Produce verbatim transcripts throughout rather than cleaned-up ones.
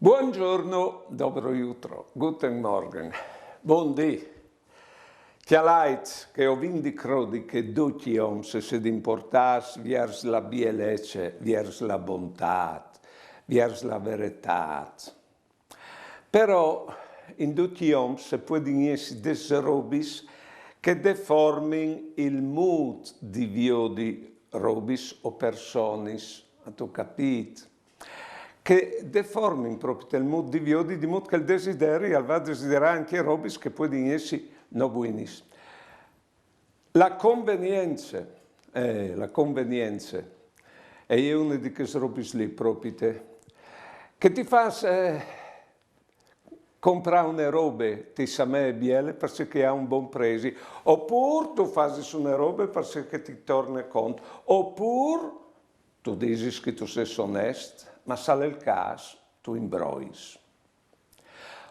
Buongiorno, dobro jutro, guten Morgen, bundì. Cjalait che o vin di crodi che ducj i oms a sedin portâts viers la bielece, viers la bontât, viers la veretât. Però in ducj i oms a puedin jessi des robis che deformin il mût di viodi robis o personis, âstu capît? Che deformin propit il mût di viodi, di mût che il desideri al va a desiderâ ancje robis che a puedin jessi no buinis. La convenience, eh, la convenience e je une di chês robis li propite, che ti fâs, eh, comprâ une robe, ti somee biele, parcè che e à un bon presi, opûr tu fasis une robe parcè che ti torne cont, opûr tu disis che tu sês onest, ma se al è il câs, tu imbrois.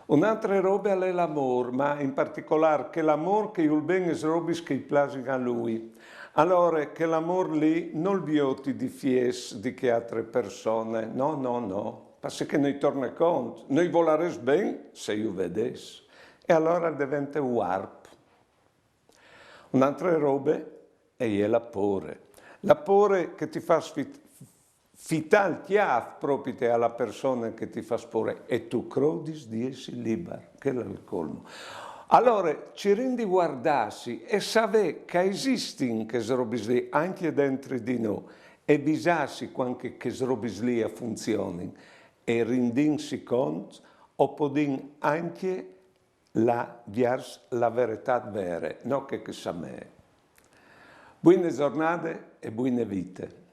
Une altre robe al è l'amôr, ma in particolâr chel amôr che al vûl ben lis robis che i plasin a lui. Alore, chel amôr li nol viôt i difiets di chê altre persone, no, no, no, parcè che no i torne cont, no i volarès ben se ju vedès. E alore al devente vuarp. Une altre robe e je la pôre. La pôre che ti fâs fit-, fitâ il cjâf propit a la persone che ti fâs pôre e tu crodis di jessi libar, chel al è il colmo. Alore, cirìn di vuardâsi e savê che a esistin chês robis li ancje dentri di nô e visâsi cuant che chês robis li a funzionin e rindìnsi cont o podìn ancje lâ viers la veretât vere, no chê che e somee. Buine zornade e buine vite.